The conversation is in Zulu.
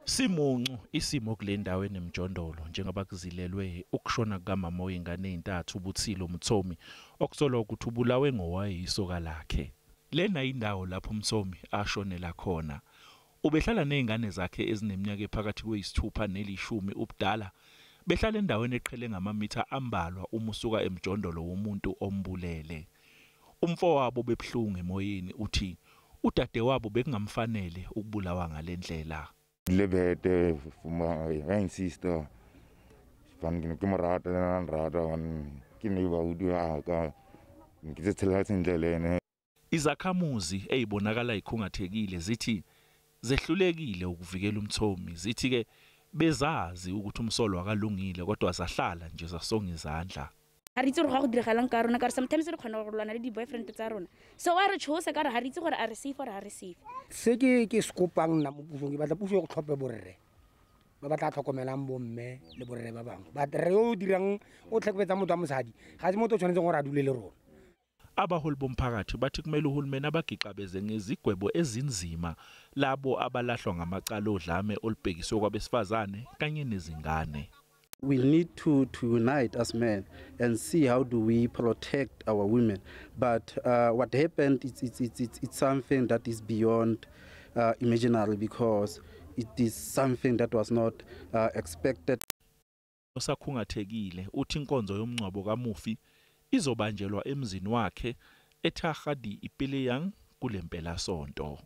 Simuncu isimo kule ndawo enemjondolo njengoba kuzilelwe ukushona kukamama oyingane ezintathu uButsilo Mthomi okusolwa ukuthi ubulawe ngowayeyisoka lakhe. Lena indawo lapho uMthomi ashonela khona. Ubehlala nezingane zakhe ezineminyaka ephakathi kweyisithupha nelishumi ubudala, behlala endaweni eqhele ngamamitha ambalwa uma usuka emjondolo womuntu ombulele. Umfowabo bebuhlungu emoyeni uthi udadewabo bekungamfanele ukubulawa ngalendlela. Lebete my sister van ke mo rata le nna rata van ke neighborhood ya ka ke tse tshela sentle le ene. Izakhamuzi ezibonakala ikhungathekile zithi zehlulekile ukuvikela uMthomi, zithi ke bezazi ukuthi umsolwa akalungile kodwa zahlala nje zasonga izandla. Ha re itse gore ga go diragalang ka rona ka re sometimes re kgona go lwana le di-boyfriend tsa rona, so wa re tshosa ka re ha re itse gore a re safe or ha re safe. Se ke se kopang nna mo pusong, ke batla puso e go tlhophe borre ba ba tla tlhokomelang bomme le borre ba bangwe, but rre o dirang o tlhekefetsang motho wa mosadi ga se motho o tshwanetseng gore a dule le rona. Abaholi bomphakathi bathi kumele uhulumeni abagixabeze ngezigwebo ezinzima labo abalahlwa ngamacala odlame olubhekiswe kwabesifazane kanye nezingane. We need to unite as men and see how do we protect our women. But what happened, it's something that is beyond imaginary, because it is something that was not expected. Osakhungathekile uthi inkonzo yomngcwabo kamufi izobanjelwa emzini wakhe eThagadi Ipeleyang kulempelasonto.